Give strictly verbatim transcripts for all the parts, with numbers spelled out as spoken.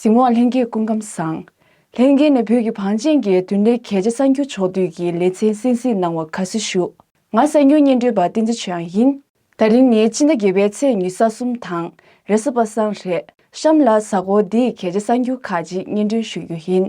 གཟིགས་མོ་བ་ལྷན་རྒྱས་སྐུ་ཁམས་བཟང་། ལྷན་རྒྱས་ནས་བོད་ཀྱི་བང་ཆེན་གྱི་བདུན་ལས་གལ་ཆེ་གསར་འགྱུར་ཕྱོགས་བསྡུས་ཀྱི་ལེ་ཚན་གསན་གཟིགས་གནང་བར་དགའ་བསུ་ཞུ། ང་གསར་འགྱུར་སྙན་སྒྲོན་པ་བསྟན་འཛིན་ཆོས་དབྱངས་ཡིན། ད་རིང་ནི་ཕྱི་ཟླ་བརྒྱད་པའི་ཚེས་ཉི་ཤུ་རྩ་གསུམ་དང་། རེས་གཟའ་པ་སངས་རེད། གཤམ་ལ་གཟའ་འཁོར་འདིའི་གལ་ཆེ་གསར་འགྱུར་ཁག་ཅིག་སྙན་སྒྲོན་ཞུ་རྒྱུ་ཡིན།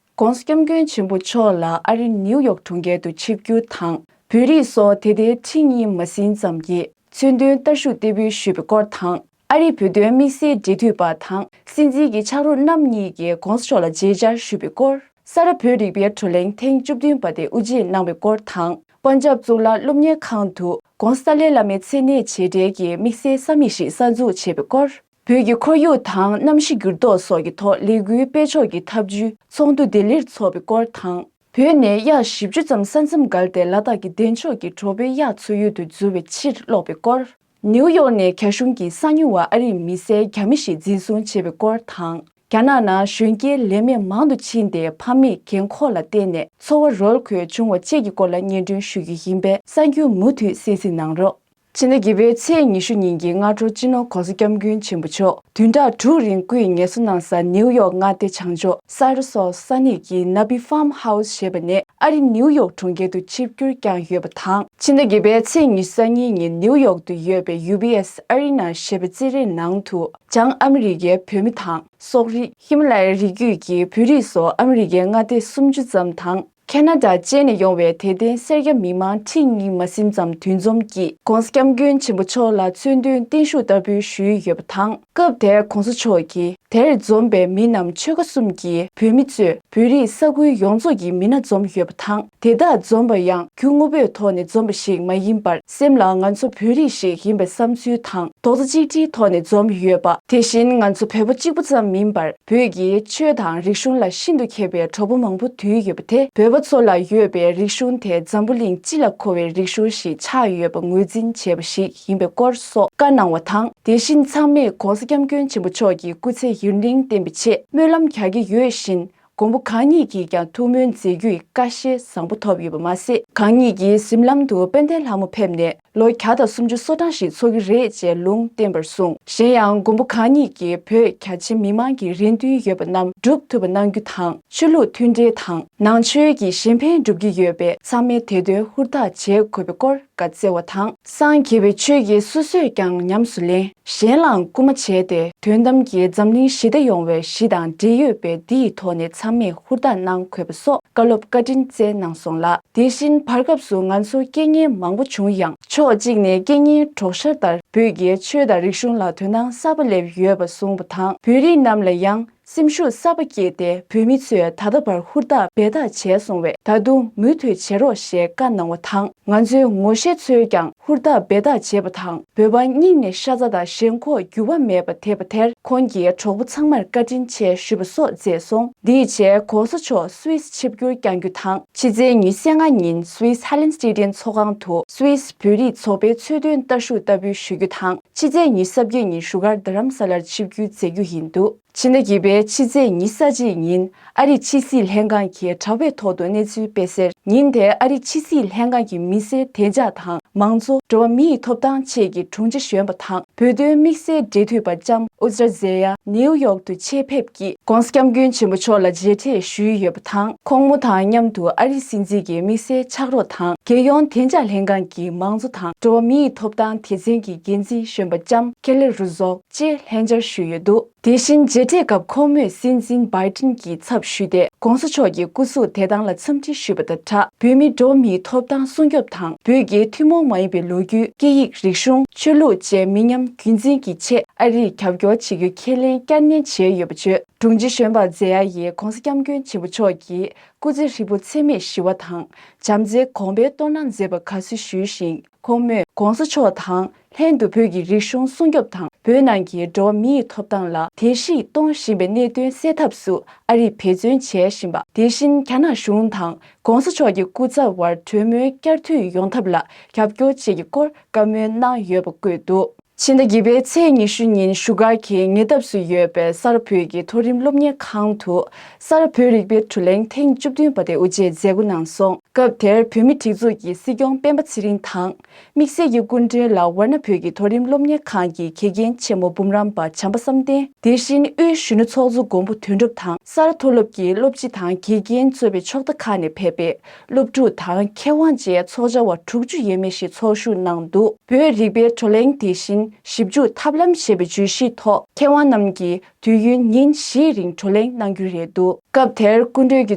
ྋགོང་ས་ྋསྐྱབས་མགོན་ཆེན་པོ་མཆོག་ལ་ཨ་རི་ནིའུ་ཡོག་གྲོང་ཁྱེར་དུ་ཆིབས་བསྒྱུར་དང་། བོད་རིགས་སོགས་དེ་ལྟའི་ཁྲི་གཉིས་མ་ཟིན་ཙམ་གྱི་མཚོན་དོན་བསྟར་ཞུགས་སྟེར་འབུལ་ཞུས་པའི་སྐོར་དང་། ཨ་རིའི་བོད་དོན་དམིགས་བསལ་འབྲེལ་མཐུད་པ་དང་སྲིད་འཛིན་གྱི་ཕྱག་རོགས་རྣམ་གཉིས་ཀྱིས་ྋགོང་ས་མཆོག་ལ་མཇལ་བཅར་ཞུས་པའི་སྐོར། ས་རཱ་བོད་རིག་པའི་བགྲོ་གླེང་ཐེངས་བཅུ་བདུན་པ་དེ་དབུ་འབྱེད་གནང་བའི་སྐོར་དང་། པན་ཇབ་གཙུག་ལག་སློབ་གཉེར་ཁང་དུ་ྋགོང་ས་ཏཱ་ལའི་བླ་མའི་མཚན་གནས་རྗེས་དྲན་གྱི་དམིགས་བསལ་ས་མིག་ཞིག་གསར་འཛུགས་བྱས་པའི་སྐོར། བོད་ཀྱི་ཁོར་ཡུག་དང་གནམ་གཤིས་འགྱུར་ལྡོག་སོགས་ཀྱི་ཐོག་ལས་འགུལ་སྤེལ་ཕྱོགས་ཀྱི་ཐབས་ཇུས་ཚོགས་འདུ་ལྡི་ལིར་འཚོགས་པའི་སྐོར་དང་། བོད་ནས་གཡག་བཞི་བཅུ་ཙམ་ས་མཚམས་བརྒལ་ཏེ་ལ་དྭགས་ཀྱི་བདེ་མཆོག་གི་གྲོགས་པོའི་གཡག་འཚོ་ཡུལ་དུ་འཛུལ་བའི་ཕྱིར་སློག་པའི་སྐོར། ནིའུ་ཡོག་ནས་རྒྱ་གཞུང་གིས་གསང་མྱུལ་བ་ཨ་རིའི་མི་སེར་རྒྱ་མི་ཞིག་འཛིན་བཟུང་བྱས་པའི་སྐོར་དང་། རྒྱ་ནག་ནང་གཞོན་སྐྱེས་ལས་མེད་མང་དུ་ཕྱིན་ཏེ་ཕ་མེས་རྒན་འཁོགས་ལ་བརྟེན་ནས་འཚོ་བ་རོལ་དགོས་བྱུང་བ་བཅས་ཀྱི་སྐོར་ལ་སྙན་སྒྲོན་ཞུ་རྒྱུ་ཡིན་པས་གསར་འགྱུར་མུ་མཐུད་གསན་གཟིགས་གནང་རོགས། ཕྱི་ཟླ་བརྒྱད་པའི་ཚེས་ཉི་ཤུ་ཉིན་གྱི་སྔ་དྲོ་སྤྱི་ནོར་༧གོང་ས་༧སྐྱབས་མགོན་ཆེན་པོ་མཆོག་བདུན་ཕྲག་དྲུག་རིང་སྐུ་ཡི་ངལ་གསོ་གནང་ས་ནིའུ་ཡོག་མངའ་སྡེ་བྱང་ཕྱོགས་སར་སོ་ས་གནས་ཀྱི་ནཱ་བི་ཕཱམ་ཧའུ་སི་ཞེས་པ་ནས་ཨ་རི་ནིའུ་ཡོག་གྲོང་ཁྱེར་དུ་ཆིབས་བསྒྱུར་བསྐྱངས་ཡོད་པ་དང་། ཕྱི་ཟླ་བརྒྱད་པའི་ཚེས་ཉི་ཤུ་རྩ་གཉིས་ཉིན་ནིའུ་ཡོག་ཏུ་ཡོད་པའི་ཡུ་བི་ཨེ་སི་ཨ་རི་ན་ཞེས་པའི་རྩེད་རའི་ནང་དུ་བྱང་ཨ་མི་རི་ཀའི་བོད་མི་དང་། སོག་རིགས། ཧི་མ་ལ་ཡའི་རི་རྒྱུད་ཀྱི་བོད་རིགས་སོགས་ཨ་མི་རི་ཀའི་མངའ་སྡེ་སུམ་ཅུ་ཙམ་དང་། ཁེ་ན་ཌ་བཅས་ནས་ཡོང་བའི་དད་ལྡན་སེར་སྐྱ་མི་མང་ཁྲི་གཉིས་མ་ཟིན་ཙམ་འདུ་འཛོམས་ཀྱིས་ྋགོང་ས་ྋསྐྱབས་མགོན་ཆེན་པོ་མཆོག་ལ་མཚོན་དོན་བརྟན་བཞུགས་བསྟར་འབུལ་ཞུས་ཡོད་པ་དང་། སྐབས་དེར་ྋགོང་ས་མཆོག་གིས་དེར་འཛོམས་པའི་མི་རྣམས་ཆོལ་ཁ་གསུམ་གྱི་བོད་མི་གཙོས་བོད་རིགས་ས་ཁུལ་ཡོངས་རྫོགས་ཀྱི་མི་སྣ་འཛོམས་ཡོད་པ་དང་། དེ་དག་འཛོམས་པ་ཡང་རྒྱུ་དངོས་པོའི་ཐོག་ནས་འཛོམས་པ་ཞིག་མ་ཡིན་པར། སེམས་ལ་ང་ཚོ་བོད་རིགས་ཤིག་ཡིན་པའི་བསམ་ཚུལ་དང་རྡོག་རྩ་གཅིག་སྒྲིལ་ཐོག་ནས་འཛོམས་ཡོད་པ། དེ་བཞིན་ང་ཚོ་བོད་པ་གཅིག་པུ་ཙམ་མིན་པར། བོད་ཀྱི་ཆོས་དང་རིག་གཞུང་ལ་ཤིན་ཏུ་མཁས་པའི་གྲོགས་པོ་མང་པོ་འདུས་ཡོད་པ་དེ། བོད་པ་ཚོ་ལ་ཡོད་པའི་རིག་གཞུང་དེ་འཛམ་བུ་གླིང་སྤྱི་ལ་མཁོ་བའི་རིག་གཞུང་ཞིག་ཆགས་ཡོད་པ་ངོས་འཛིན་བྱས་པ་ཞིག་ཡིན་པའི་སྐོར་སོགས་བཀའ་གནང་བ་དང་། དེ་བཞིན་ཚང་མས་ྋགོང་ས་ྋསྐྱབས་མགོན་ཆེན་པོ་མཆོག་གི་སྐུ་ཚེ་ཡུན་རིང་བརྟན་པའི་ཆེད་སྨོན་ལམ་རྒྱག་གི་ཡོད་བཞིན། མགོན་པོ་གང་ཉིད་ཀྱིས་ཀྱང་ཐུགས་སྨོན་མཛད་རྒྱུའི་བཀའ་བཞེས་བཟང་པོ་ཐོབ་ཡོད་པ་མ་ཟད། གང་ཉིད་ཀྱིས་གཟིམ་ལམ་དུ་དཔལ་ལྡན་ལྷ་མོ་ཕེབས་ནས་ལོ་བརྒྱ་དང་སུམ་ཅུ་སོ་གྲངས་ཤིག་འཚོ་གི་རེད་ཅེས་ལུང་བསྟན་པར་གསུངས། གཞན་ཡང་མགོན་པོ་གང་ཉིད་ཀྱིས་བོད་རྒྱ་ཆེ་མི་མང་གི་རེ་འདུན་ཡོད་པ་རྣམས་འགྲུབ་ཐུབ་པ་གནང་རྒྱུ་དང་། ཆོས་ལུགས་མཐུན་འབྲེལ་དང་ནང་ཆོས་ཀྱི་གཞན་ཕན་སྒྲུབ་ཀྱི་ཡོད་པས་ཚང་མས་དེ་དོན་ཧུར་ཐག་བྱེད་དགོས་པའི་སྐོར་བཀའ་སྩལ་བ་དང་། སངས་རྒྱས་པའི་ཆོས་ཀྱིས་སོ་སོས་ཀྱང་ཉམས་སུ་ལེན། གཞན་ལའང་སྐུལ་མ་བྱས་ཏེ། དོན་དམ་གྱི་འཛམ་གླིང་ཞི་བདེ་ཡོང་བའི་གཞི་དང་འབྲེལ་ཡོད་པས། འདི་ཡི་ཐོག་ནས་ཚང་མས་ཧུར་ཐག་གནང་དགོས་པ་སོགས་བཀའ་སློབ་བཀའ་དྲིན་སྩལ་གནང་སོང་ལ། དེ་བཞིན་བར་སྐབས་སུ་ང་ཚོར་རྐྱེན་ངན་མང་པོ་བྱུང་ཡང་། ཕྱོགས་གཅིག་ནས་རྐྱེན་ངན་གྲོགས་ཤར་ལྟར་བོད་ཀྱི་ཆོས་དང་རིག་གཞུང་ལ་དོ་སྣང་གསར་པ་སླེབས་ཡོད་པ་གསུངས་པ་དང་། བོད་རིགས་རྣམས་ལ་ཡང་། སེམས་ཤུགས་གསར་པ་སྐྱེས་ཏེ། བོད་མི་ཚོས་ད་ལྟ་བར་ཧུར་ཐག་འབད་ཐག་བྱས་སོང་བས། ད་དུང་མུ་མཐུད་བྱེད་རོགས་ཞེས་བཀའ་གནང་བ་དང་། ང་ཚོའི་ངོ་ཤེས་ཚོས་ཀྱང་ཧུར་ཐག་འབད་ཐག་བྱེད་པ་དང་། བོད་པ་སྙིང་ནས་ཤ་ཚ་དང་ཞེན་ཁོག་འགྱུར་བ་མེད་པ་དེད་པ་དེར། ཁོང་གིས་གྲོགས་པོ་ཚང་མར་བཀའ་དྲིན་ཆེ་ཞུས་པ་སོགས་མཛད་སོང་། འདིའི་རྗེས་ྋགོང་ས་མཆོག་སུད་སི་ཆིབས་བསྒྱུར་བསྐྱང་རྒྱུ་དང་། ཕྱི་ཚེས་ཉི་ཤུ་རྩ་ལྔ་ཉིན་སུད་སི་ཧ་ལན་སི་ཊི་ཌི་ཡན་ཚོགས་ཁང་དུ་སུད་སི་བོད་རིགས་ཚོགས་པའི་གཙོས་དོན་བསྟར་ཞུགས་བསྟར་འབུལ་ཞུ་རྒྱུ་དང་། ཕྱི་ཚེས་ཉི་ཤུ་རྩ་བརྒྱད་ཉིན་བཞུགས་སྒར་རྡ་རམ་ས་ལར་ཆིབས་བསྒྱུར་མཛད་རྒྱུ་ཡིན་འདུག་ཕྱི་ཟླ་བརྒྱད་པའི་ཕྱི་ཚེས་ཉི་ཤུ་རྩ་གཅིག་ཉིན་ཨ་རིའི་ཕྱི་སྲིད་ལྷན་ཁང་གིས་དྲ་བའི་ཐོག་ཏུ་གནས་ཚུལ་སྤེལ་གསལ། ཉིན་དེར་ཨ་རིའི་ཕྱི་སྲིད་ལྷན་ཁང་གི་མི་སེར་བདེ་འཇགས་དང་མང་གཙོ། འགྲོ་བ་མི་ཡི་ཐོབ་ཐང་བཅས་ཀྱི་དྲུང་ཆེ་གཞོན་པ་དང་། བོད་དོན་དམིགས་བསལ་འབྲེལ་མཐུད་པ་ལྕམ་ཨུ་ཛ་ར་ཛེ་ཡ་ནིའུ་ཡོག་ཏུ་ཆེད་ཕེབས་ཀྱིས་ྋགོང་ས་ྋསྐྱབས་མགོན་ཆེན་པོ་མཆོག་ལ་མཇལ་འཕྲད་ཞུས་ཡོད་པ་དང་། ཁོང་མོ་དང་མཉམ་དུ་ཨ་རིའི་སྲིད་འཛིན་གྱི་དམིགས་བསལ་ཕྱག་རོགས་དང་། རྒྱལ་ཡོངས་བདེ་འཇགས་ལྷན་ཁང་གི་མང་གཙོ་དང་འགྲོ་བ་མི་ཡི་ཐོབ་ཐང་སྡེ་ཚན་གྱི་འགན་འཛིན་གཞོན་པ་ལྕམ་ཁེ་ལེ་རུ་ཛོག་བཅས་ལྷན་བཅར་ཞུས་ཡོད་འདུག་དེ་བཞིན་མཇལ་འཕྲད་སྐབས་ཁོང་མོས་སྲིད་འཛིན་བྷའི་ཏིན་གྱི་ཚབ་ཞུས་ཏེ། ྋགོང་ས་མཆོག་གི་སྐུ་གཟུགས་བདེ་ཐང་ལ་འཚམས་འདྲི་ཞུས་པ་དང་སྦྲགས། བོད་མིའི་འགྲོ་བ་མིའི་ཐོབ་ཐང་སྲུང་སྐྱོབ་དང་། བོད་ཀྱི་ཐུན་མོང་མ་ཡིན་པའི་ལོ་རྒྱུས། སྐད་ཡིག་རིག་གཞུང་། ཆོས་ལུགས་བཅས་མི་ཉམས་རྒྱུན་འཛིན་གྱི་ཆེད་ཨ་རིས་རྒྱབ་སྐྱོར་བྱེད་རྒྱུ་ཁས་ལེན་བསྐྱར་ནན་བྱས་ཡོད་པ་བརྗོད། དྲུང་ཆེ་གཞོན་པ་ཛེ་ཡ་ཡིས་ྋགོང་ས་ྋསྐྱབས་མགོན་ཆེན་པོ་མཆོག་གི་སྐུ་ཚེ་ཧྲིལ་པོ་འཚེ་མེད་ཞི་བ་དང་། བྱམས་བརྩེའི་གོང་འཕེལ་གཏོང་གནང་མཛད་པར་དགའ་བསུ་ཞུས་ཤིང་། ཁོང་མོས་ྋགོང་ས་མཆོག་དང་། ལྷན་དུ་བོད་ཀྱི་རིག་གཞུང་སྲུང་སྐྱོབ་དང་། བོད་ནང་གི་འགྲོ་བ་མིའི་ཐོབ་ཐང་ལ་བརྡལ་བཤིག་གཏོང་བཞིན་པའི་གནད་དོན་སེལ་ཐབས་སུ་ཨ་རིས་འབད་བརྩོན་བྱེད་བཞིན་པ། དེ་བཞིན་རྒྱ་ནག་གཞུང་དང་ྋགོང་ས་མཆོག་གི་སྐུ་ཚབ་དབར་གྲོས་མོལ་བསྐྱར་མཐུད་ཡོང་ཐབས་ལ་རྒྱབ་སྐྱོར་བཅས་ཀྱི་སྐོར་བཀའ་མོལ་གནང་ཡོད་པ་བཀོད་འདུག་ཕྱི་ཟླ་བརྒྱད་པའི་ཚེས་ཉི་ཤུ་ཉིན་བཞུགས་སྒར་གྱི་ཉེ་འདབས་སུ་ཡོད་པའི་གསར་བོད་ཀྱི་མཐོ་རིམ་སློབ་གཉེར་ཁང་དུ་གསར་བོད་རིག་པའི་བགྲོ་གླེང་ཐེངས་བཅུ་བདུན་པ་དེ་དབུ་འབྱེད་མཛད་སྒོ་གནང་སོང་། སྐབས་དེར་བོད་མིའི་སྒྲིག་འཛུགས་ཀྱི་སྲིད་སྐྱོང་སྤེན་པ་ཚེ་རིང་དང་། དམིགས་བསལ་གྱི་སྐུ་མགྲོན་ལ་ཝཱ་ཎ་བོད་ཀྱི་མཐོ་རིམ་སློབ་གཉེར་ཁང་གི་དགེ་རྒན་ཆེན་མོ་འབུམ་རམས་པ་བྱམས་པ་བསམ་གཏན། དེ་བཞིན་དབུས་གཞོན་ནུ་ཚོགས་གཙོ་མགོན་པོ་དོན་གྲུབ་དང་གསར་མཐོ་སློབ་ཀྱི་སློབ་སྤྱི་དང་དགེ་རྒན་གཙོས་པའི་ཕྱོགས་མཐའ་ཁག་ནས་ཕེབས་པའི་སློབ་ཕྲུག་དང་མཁས་དབང་བཅས་ཚོགས་བཅར་བ་དྲུག་ཅུ་ཡས་མས་ཤིག་ཚོགས་ཞུགས་གནང་འདུག་བོད་རིག་པའི་བགྲོ་གླེང་དེ་བཞིན་ཞིབ་འཇུག་ཐབས་ལམ་ཞེས་པའི་བརྗོད་གཞིའི་ཐོག་མཁས་དབང་རྣམས་ཀྱིས་དུས་ཡུན་ཉིན་བཞིའི་རིང་བགྲོ་གླེང་གནང་རྒྱུ་རེད་འདུག་སྐབས་དེར་སྐུ་མགྲོན་གྱི་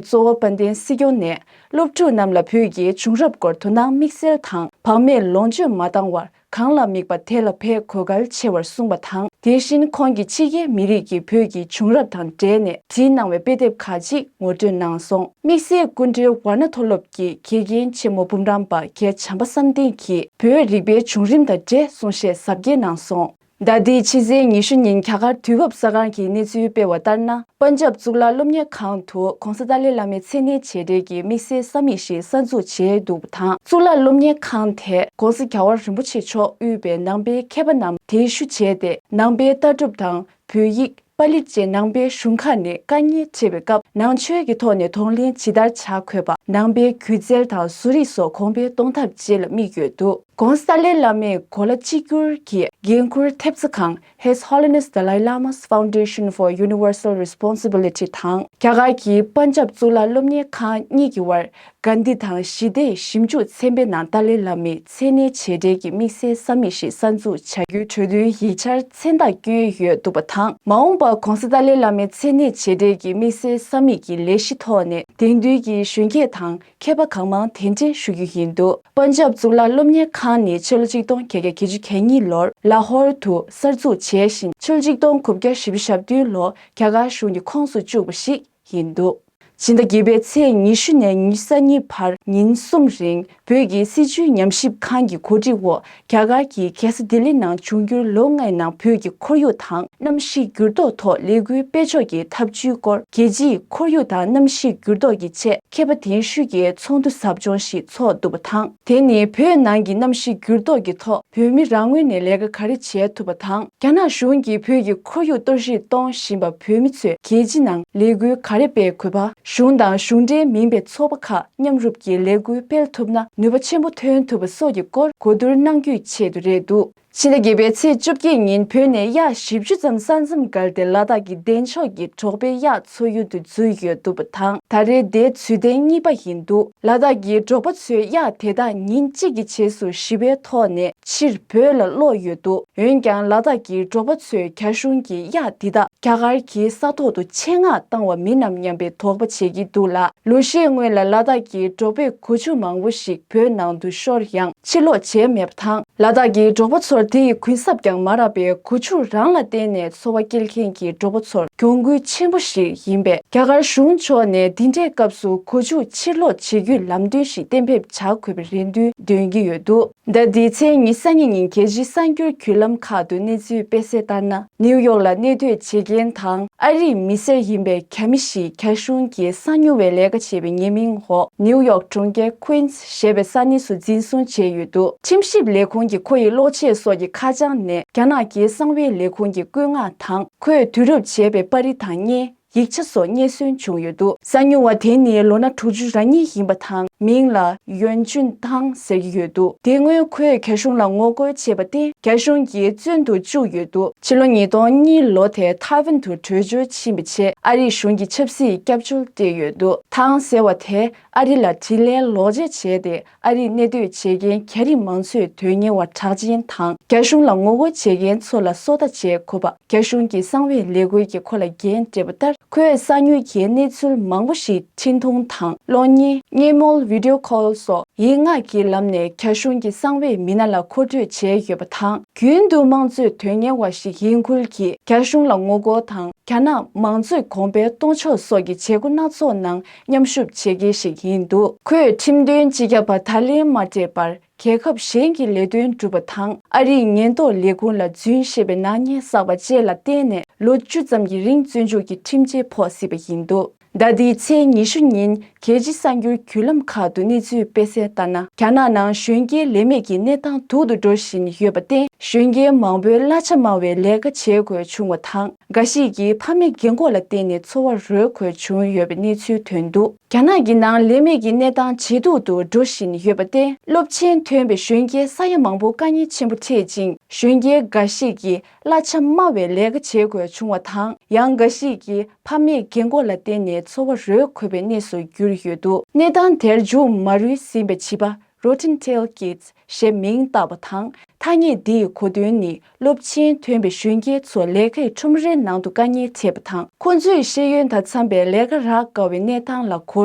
གཙོ་བོ་དཔལ་ལྡན་སྲིད་སྐྱོང་ནས་སློབ་ཕྲུག་རྣམས་ལ་བོད་ཀྱི་བྱུང་རབས་སྐོར་དོ་སྣང་དམིགས་བསལ་དང་བག་མེད་ལོངས་སྤྱོད་མ་བཏང་བར། གང་ལ་དམིགས་པ་དེ་ལ་བས་གོ་སྐལ་ཆེ་བར་གསུངས་པ་དང་། དེ་བཞིན་ཁོང་གིས་ཕྱི་རྒྱལ་མི་རིགས་ཀྱི་བོད་ཀྱི་བྱུང་རབས་དང་འབྲེལ་ནས་བྲིས་གནང་བའི་དཔེ་དེབ་ཁག་ཅིག་ངོ་སྤྲོད་གནང་སོང་། དམིགས་བསལ་སྐུ་མགྲོན་ཝཱ་ཎ་མཐོ་སློབ་ཀྱི་དགེ་རྒན་ཆེན་མོ་འབུམ་རམས་པ་རྒན་བྱམས་པ་བསམ་གཏན་གྱིས་བོད་རིག་པའི་བྱུང་རིམ་དང་འབྲེལ་གསུང་བཤད་ཟབ་རྒྱས་གནང་སོང་། ཟླ་འདིའི་ཕྱི་ཚེས་ཉི་ཤུ་ཉིན་རྒྱ་གར་དུས་བབ་གསར་ཁང་གིས་གནས་ཚུལ་སྤེལ་བ་ལྟར་ན། པན་ཇབ་གཙུག་ལག་སློབ་གཉེར་ཁང་དུ་༧གོང་ས་ཏཱ་ལའི་བླ་མའི་མཚན་གནས་བྱས་འབྲེལ་གྱི་དམིགས་བསལ་ས་མིག་ཞིག་གསར་འཛུགས་བྱས་འདུག་པ་དང་། གཙུག་ལག་སློབ་གཉེར་ཁང་དེས་༧གོང་ས་༧རྒྱལ་བ་རིན་པོ་ཆེ་མཆོག་དབུས་པའི་ནང་པའི་མཁས་པ་རྣམས་གདན་ཞུ་བྱས་ཏེ། ནང་པའི་ལྟ་གྲུབ་དང་བོད་ཡིག་པཱ་ལི་བཅས་ནང་པའི་གཞུང་ཁག་ནས་དཀའ་ངལ་འཕྲད་པའི་སྐབས་ནང་ཆོས་ཀྱི་ཐོག་ནས་གདོང་ལེན་ཇི་ལྟར་བྱ་དགོས་པ། ནང་པའི་སྒྱུ་རྩལ་དང་བཟོ་རིག་སོགས་གོང་འཕེལ་གཏོང་ཐབས་བཅས་ལ་དམིགས་ཡོད་འདུག ༧གོང་ས་ཏཱ་ལའི་བླ་མས་གོ་ལ་གཅིག་གྱུར་གྱི་འགན་འཁུར་ཐེབས་རྩ་ཁང་His Holiness Dalai Lama's Foundation for Universal Responsibility དང་རྒྱ་གར་གྱི་པན་ཇབ་གཙུག་ལག་སློབ་གཉེར་ཁང་གཉིས་ཀྱི་དབར་གྷན་དྷི་དང་ཞི་བདེའི་ཞིབ་འཇུག་ཚན་པའི་ནང་ཏཱ་ལའི་བླ་མའི་མཚན་གནས་བྱས་འབྲེལ་གྱི་དམིགས་བསལ་ས་མིག་ཞིག་གསར་འཛུགས་བྱ་རྒྱུའི་གྲོས་མཐུན་ཡིག་ཆར་མཚན་རྟགས་བསྐྱོན་ཡོད་འདུག་པ་དང་། མ་འོངས་པར་༧གོང་ས་ཏཱ་ལའི་བླ་མའི་མཚན་གནས་བྱས་འབྲེལ་གྱི་དམིགས་བསལ་ས་མིག་གི་ལས་གཞི་ཐོག་ནས་དེང་དུས་ཀྱི་གཞོན་སྐྱེས་དང་། མཁས་པ་གང་མང་གདན་འདྲེན་ཞུ་རྒྱུ་ཡིན་འདུག་པན་ཇབ་གཙུག་ལག་སློབ་གཉེར་ཁང་ནི་ཕྱི་ལོ་ཆིག་སྟོང་བརྒྱད་བརྒྱ་བརྒྱད་ཅུ་གྱ་གཉིས་ལོར་ལ་ཧོར་དུ་གསར་འཛུགས་བྱས་ཤིང་། ཕྱི་ལོ་ཆིག་སྟོང་དགུ་བརྒྱ་བཞི་བཅུ་ཞེ་བདུན་ལོར་རྒྱ་གར་གཞུང་གི་ཁོངས་སུ་བཅུག་པ་ཞིག་ཡིན་འདུག་ཕྱི་ཟླ་བརྒྱད་པའི་ཚེས་ཉི་ཤུ་ནས་ཉི་ཤུ་རྩ་གཉིས་བར་ཉིན་གསུམ་རིང་བོད་ཀྱི་སྲིད་བྱུས་ཉམས་ཞིབ་ཁང་གི་གོ་སྒྲིག་འོག་རྒྱ་གར་གྱི་རྒྱལ་ས་ལྡི་ལི་ནང་འབྱུང་འགྱུར་ལོ་ལྔའི་ནང་བོད་ཀྱི་ཁོར་ཡུག་དང་གནམ་གཤིས་འགྱུར་ལྡོག་ཐོག་ལས་འགུལ་སྤེལ་ཕྱོགས་ཀྱི་ཐབས་ཇུས་སྐོར་རྒྱལ་སྤྱིའི་ཁོར་ཡུག་དང་གནམ་གཤིས་འགྱུར་ལྡོག་གི་ཆེད་མཁས་པ་གདན་ཞུས་ཀྱི་ཚོགས་འདུ་ཟབ་སྦྱོང་ཞིག་འཚོགས་འདུག་པ་དང་། དེ་ནི་བོད་ནང་གི་གནམ་གཤིས་འགྱུར་ལྡོག་གི་ཐོག་བོད་མི་རང་ངོས་ནས་ལས་ཀ་ག་རེ་བྱེད་ཐུབ་པ་དང་། རྒྱ་ནག་གཞུང་གིས་བོད་ཀྱི་ཁོར་ཡུག་གཏོར་བཤིག་གཏོང་བཞིན་པ་བོད་མི་ཚོས་རྒྱལ་སྤྱི་ནང་ལས་འགུལ་ག་རེ་སྤེལ་དགོས་པ། གཞུང་དང་གཞུང་འབྲེལ་མིན་པའི་ཚོགས་པ་ཁག་མཉམ་རུབ་ཀྱིས་ལས་འགུལ་སྤེལ་ཐུབ་ན་ནུས་པ་ཆེན་པོ་ཐོན་ཐུབ་པ་སོགས་ཀྱི་སྐོར་གོ་བསྡུར་གནང་རྒྱུའི་ཆེད་དུ་རེད་འདུག་ཕྱི་ཟླ་བརྒྱད་པའི་ཚེས་བཅོ་བརྒྱད་ཉིན་བོད་ནས་གཡག་བཞི་བཅུ་ཙམ་ས་མཚམས་བརྒལ་ཏེ་ལ་དྭགས་ཀྱི་གདན་ཕྱོགས་ཀྱི་འབྲོག་པའི་གཡག་འཚོ་ཡུལ་དུ་འཛུལ་ཡོད་འདུག་པ་དང་། ད་རེས་དེ་ཚུལ་ཐེངས་གཉིས་པ་ཡིན་འདུག་ལ་དྭགས་ཀྱི་འབྲོག་པ་ཚོས་གཡག་དེ་དག་ཉིན་གཅིག་གི་རྗེས་སུ་ཞི་བའི་ཐོག་ནས་ཕྱིར་བོད་ལ་སློག་ཡོད་འདུག་འོན་ཀྱང་ལ་དྭགས་ཀྱི་འབྲོག་པ་ཚོས་རྒྱ་གཞུང་གིས་གཡག་འདི་དག་རྒྱ་གར་གྱི་ས་ཐོག་ཏུ་ཆེད་མངགས་བཏང་བ་མིན་ནམ་སྙམ་པའི་དོགས་པ་བྱེད་ཀྱི་འདུག་ལ། ལོ་ཤས་སྔོན་ལ་ལ་དྭགས་ཀྱི་འབྲོག་པའི་གོ་ཆུ་མང་པོ་ཞིག་བོད་ནང་དུ་ཤོར་ཡང་ཕྱིར་སློག་བྱས་མེད་པ་དང་། ལ་དྭགས་ཀྱི་འབྲོག་པ་ཚོར་དེ་ཡི་གུན་གསབ་ཀྱང་མ་རག་པའི་གོ་ཆུ་རང་ལ་བརྟེན་ནས་འཚོ་བ་སྐྱེལ་མཁན་གྱི་འབྲོག་པ་ཚོར་གྱོང་གུན་ཆེན་པོ་ཞིག་ཡིན་པས། རྒྱ་གར་གཞུང་ཕྱོགས་ནས་འདི་འདྲའི་སྐབས་སུ་གོ་ཆུ་ཕྱིར་སློག་བྱེད་རྒྱུའི་ལམ་སྟོན་ཞིག་གཏན་འབེབས་བྱ་དགོས་པའི་རེ་འདུན་འདོན་གྱི་ཡོད་འདུག་ཟླ་འདིའི་ཚེས་ཉི་ཤུ་རྩ་གཉིས་ཉིན་རྒྱལ་སྤྱིའི་གསར་འགྱུར་བརྒྱུད་ལམ་ཁག་ཏུ་གནས་ཚུལ་སྤེལ་གསལ་ལྟར་ན། ནིའུ་ཡོག་ལ་གནས་སྡོད་བྱེད་མཁན་དང་ཨ་རིའི་མི་སེར་ཡིན་པའི་རྒྱ་མི་ཞིག་རྒྱ་གཞུང་གིས་གསང་ཉུལ་བའི་ལས་ཀ་བྱས་པའི་ཉེས་མིང་འོག་ནིའུ་ཡོག་གྲོང་ཁྱེར་Queens་ཞེས་པའི་ས་གནས་སུ་འཛིན་བཟུང་བྱས་ཡོད་འདུག་ཁྲིམས་ཞིབ་ལས་ཁུངས་ཀྱིས་ཁོ་ཡི་གློག་ཆས་སོགས་ཀྱི་ཁ་བྱང་ནས་རྒྱ་ནག་གི་གསང་བའི་ལས་ཁུངས་ཀྱི་བཀོད་མངགས་དང་ཁོས་བསྡུ་རུབ་བྱས་པའི་པར་རིས་དང་བརྙན། ཡིག་ཆ་སོགས་རྙེད་སོན་བྱུང་ཡོད་འདུག་གསང་ཉུལ་བ་དེ་ནི་ལོ་ན་དྲུག་ཅུ་རེ་གཉིས་ཡིན་པ་དང་མིང་ལ་ཡོན་ཅུན་ཐང་ཟེར་གྱི་ཡོད་འདུག་དེ་སྔོན་ཁོས་རྒྱ་གཞུང་ལ་ངོ་རྒོལ་བྱས་པ་སྟེ་རྒྱ་གཞུང་གིས་བཙོན་དུ་བཅུག་ཡོད་འདུག་ཕྱི་ལོ་ཉིས་སྟོང་གཉིས་ལོ་དེ་ཐའེ་ཝན་དུ་བྲོས་བྱོལ་ཕྱིན་པའི་ཆེད་ཨ་རིའི་གཞུང་གིས་ཆབ་སྲིད་སྐྱབས་བཅོལ་སྤྲད་ཡོད་འདུག་ཐང་ཟེར་བ་དེ་ཨ་རི་ལ་དྲིན་ལན་ལོག་འཇལ་བྱས་ཏེ། ཨ་རིར་གནས་སྡོད་བྱེད་མཁན་རྒྱ་རིགས་མང་ཚོགས་དོན་གཉེར་བ་གྲགས་ཅན་དང་རྒྱ་གཞུང་ལ་ངོ་རྒོལ་བྱེད་མཁན་ཚོ་ལ་སོ་ལྟ་བྱེད་དགོས་པ་རྒྱ་གཞུང་གི་གསང་བའི་ལས་འགུལ་གྱིས་ཁོ་ལ་འགན་སྤྲད་པ་ལྟར་ཁོས་གསང་ཉུལ་གྱི་གནས་ཚུལ་མང་པོ་ཞིག་འཕྲིན་ཐུང་དང་གློག་བརྙན། བརྙན་མོལ། བི་ཌིའོ་ཀོལ་སོགས་ཡིག་ངག་གི་ལམ་ནས་རྒྱ་གཞུང་གི་གསང་བའི་མི་སྣ་ལ་མཁོ་སྤྲོད་བྱས་ཡོད་པ་དང་། རྒྱུན་དུ་དམངས་གཙོའི་དོན་གཉེར་བ་ཞིག་ཡིན་ཁུལ་གྱིས་རྒྱ་གཞུང་ལ་ངོ་རྒོལ་དང་། རྒྱ་ནག་མང་གཙོའི་གོང་འཕེལ་གཏོང་ཕྱོགས་སོགས་ཀྱི་བྱེད་སྒོ་སྣ་ཚོགས་ནང་མཉམ་ཞུགས་བྱེད་མཁན་ཞིག་ཡིན་འདུག་ཁོས་ཁྲིམས་དོན་སྤྱི་ཁྱབ་པ་ད་ལན་མ་སྤྲད་པར་རྒྱལ་ཁབ་གཞན་གྱི་ལས་དོན་སྒྲུབ་པ་དང་ཨ་རིའི་ཉེན་རྟོག་ལས་ཁུངས་ལ་རྫུན་བཤད་པའི་ནག་ཉེས་བསགས་པ་བཅས་ལ་བརྟེན་ནས་ལོ་བཅུ་ཙམ་གྱི་རིང་བཙོན་འཇུག་གི་ཁྲིམས་ཆད་ཕོག་སྲིད་པ་ཡིན་འདུག་ཟླ་འདིའི་ཚེས་ཉི་ཤུ་ཉིན་རྒྱལ་སྤྱིའི་གསར་འགྱུར་བརྒྱུད་ལམ་ཁག་ཏུ་གནས་ཚུལ་སྤེལ་གསལ་ལྟར་ན། རྒྱ་ནག་ནང་གཞོན་སྐྱེས་ལས་མེད་ཀྱི་གནས་སྟངས་སྡུག་ཏུ་འགྲོ་བཞིན་ཡོད་པར་བརྟེན། གཞོན་སྐྱེས་མང་པོའི་གླ་ཆ་དམའ་བའི་ལས་ཀ་བྱེད་དགོས་བྱུང་བ་དང་། འགའ་ཞིག་གིས་ཕ་མའི་རྒན་གོག་ལ་བརྟེན་ནས་འཚོ་བ་རོལ་དགོས་བྱུང་ཡོད་པའི་གནས་ཚུལ་ཐོན་འདུག་རྒྱ་ནག་གི་ནང་ལས་མེད་ཀྱི་གནས་སྟངས་ཇེ་སྡུག་ཏུ་འགྲོ་བཞིན་ཡོད་པ་སྟེ། སློབ་ཆེན་ཐོན་པའི་གཞོན་སྐྱེས་ས་ཡ་མང་པོ་དཀའ་ངལ་ཆེན་པོ་འཕྲད་ཅིང་། གཞོན་སྐྱེས་འགའ་ཞིག་གིས་གླ་ཆ་དམའ་བའི་ལས་ཀ་བྱེད་དགོས་བྱུང་བ་དང་། ཡང་འགའ་ཞིག་གིས་ཕ་མའི་རྒན་གོག་ལ་བརྟེན་ནས་འཚོ་བ་རོལ་དགོས་པའི་གནས་སུ་གྱུར་ཡོད་འདུག་གནས་སྟངས་དེར་མཇུག་མ་རུལ་ཟིན་པའི་བྱིས་པ། Rotten Tail Kids ཞེས་མིང་བཏགས་པ་དང་། ཐ་སྙད་འདིའི་གོ་དོན་ནི། སློབ་ཆེན་ཐོན་པའི་གཞོན་སྐྱེས་ཚོ་ལས་ཀའི་ཁྲོམ་རའི་ནང་དུ་དཀའ་ངལ་འཕྲད་པ་དང་། ཁོ་ཚོས་ཤེས་ཡོན་དང་འཚམ་པའི་ལས་ཀ་རག་དཀའ་བའི་གནས་སྟངས་ལ་གོ་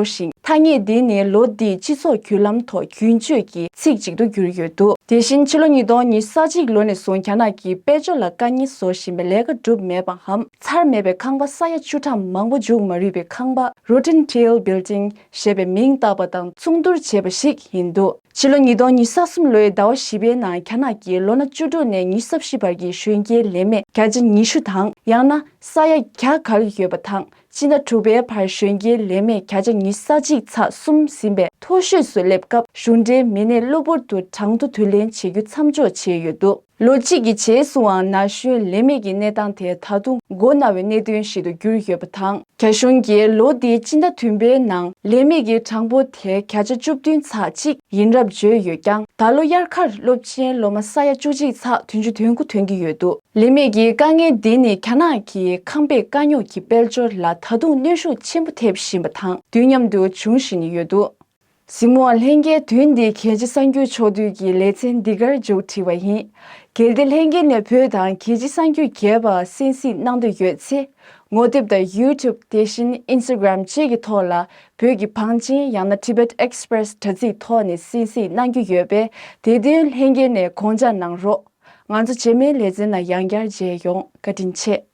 ཞིང་། ཐ་སྙད་འདི་ནི་ལོ་འདིའི་སྤྱི་ཚོགས་བརྒྱུད་ལམ་ཐོག་རྒྱུན་སྤྱོད་ཀྱི་ཚིག་ཅིག་ཏུ་གྱུར་ཡོད་འདུག་དེ་བཞིན་ཕྱི་ལོ་ཉིས་སྟོང་ཉི་ཤུ་རྩ་གཅིག་ལོ་ནས་བཟུང་རྒྱ་ནག་གི་དཔལ་འབྱོར་ལ་དཀའ་ངལ་བཟོ་བཞིན་པའི་ལས་ཀ་སྒྲུབ་མེད་པའམ། ཚར་མེད་པའི་ཁང་པ་ས་ཡ་བཅུ་ཕྲག་མང་པོ་མཇུག་མ་རུལ་བའི་ཁང་པ། Rotten Tail Building ཞེས་པའི་མིང་བཏགས་པ་དང་མཚུངས་བསྡུར་བྱས་པ་ཞིག་ཡིན་འདུག་ཕྱི་ལོ་ཉིས་སྟོང་ཉི་ཤུ་རྩ་གསུམ་ལོའི་ཟླ་བ་བཞི་པའི་ནང་རྒྱ་ནག་གི་ལོ་ན་བཅུ་དྲུག་ནས་ཉི་ཤུ་རྩ་བཞི་བར་གྱི་གཞོན་སྐྱེས་ལས་མེད་བརྒྱ་ཆ་ཉི་ཤུ་དང་། ཡང་ན་ས་ཡ་བརྒྱ་བརྒལ་ཡོད་པ་དང་། སྤྱི་ཟླ་དྲུག་པའི་བར་གཞོན་སྐྱེས་ལས་མེད་བརྒྱ་ཆ་ཉི་ཤུ་རྩ་གཅིག་ཚེག་གསུམ་ཟིན་པའི་མཐོ་ཤོས་སུ་སླེབས་སྐབས། གཞུང་འབྲེལ་མི་སྣས་གློ་བུར་དུ་གྲངས་ཐོ་བསྡུ་ལེན་བྱེད་རྒྱུ་མཚམས་འཇོག་བྱས་ཡོད་འདུག་ལོ་གཅིག་གི་རྗེས་སུའང་ན་གཞོན་ལས་མེད་ཀྱི་གནས་སྟངས་དེ་ད་དུང་མགོ་ན་བའི་གནད་དོན་ཞིག་ཏུ་གྱུར་ཡོད་པ་དང་། རྒྱ་གཞུང་གིས་ལོ་འདིའི་སྤྱི་ཟླ་བདུན་པའི་ནང་ལས་མེད་ཀྱི་གྲངས་འབོར་དེ་བརྒྱ་ཆ་བཅུ་བདུན་ཚེག་གཅིག་ཡིན་རབས་བརྗོད་ཡོད་ཀྱང་། ད་ལོ་དབྱར་ཁར་སློབ་ཆེན་སློབ་མ་ས་ཡ་བཅུ་གཅིག་ཚེག་བདུན་ཅུ་དོན་དགུ་ཐོན་གྱི་ཡོད་འདུག་ལས་མེད་ཀྱི་དཀའ་ངལ་འདི་ནི་རྒྱ་ནག་གི་ཁང་པའི་དཀའ་རྙོག་གི་དཔལ་འབྱོར་ལ་ད་དུང་གནོན་ཤུགས་ཆེན་པོ་ཐེབས་བཞིན་པ་དང་དུས་མཉམ་དུ་འབྱུང་བཞིན་ཡོད་འདུག་གཟིགས་མོ་བ། ལྷན་རྒྱས། དུས་འདིའི་རྒྱལ་སྤྱི་གསར་འགྱུར་ཕྱོགས་བསྡུས་ཀྱི་ལེ་ཚན་འདི་གར་མཇུག་བསྒྲིལ་བ་ཡིན། གལ་ཏེ་ལྷན་རྒྱས་ནས་བོད་དང་རྒྱལ་སྤྱི་གསར་འགྱུར་རྒྱས་པ་གསན་གཟིགས་གནང་འདོད་ཡོད་ཚེ། ངོ་དེབ་དང་YouTube། དེ་བཞིན་Instagram་བཅས་ཀྱི་ཐོག་ལ་བོད་ཀྱི་བང་ཆེན་ཡང་ན་Tibet Express་དྲ་ཚིགས་ཐོག་ནས་གསན་གཟིགས་གནང་རྒྱུ་ཡོད་པས། དེ་དོན་ལྷན་རྒྱས་ནས་དགོངས་འཇགས་གནང་རོགས། ང་ཚོ་རྗེས་མའི་ལེ་ཚན་ནང་ཡང་བསྐྱར་མཇལ་ཡོང་། བཀའ་དྲིན་ཆེ།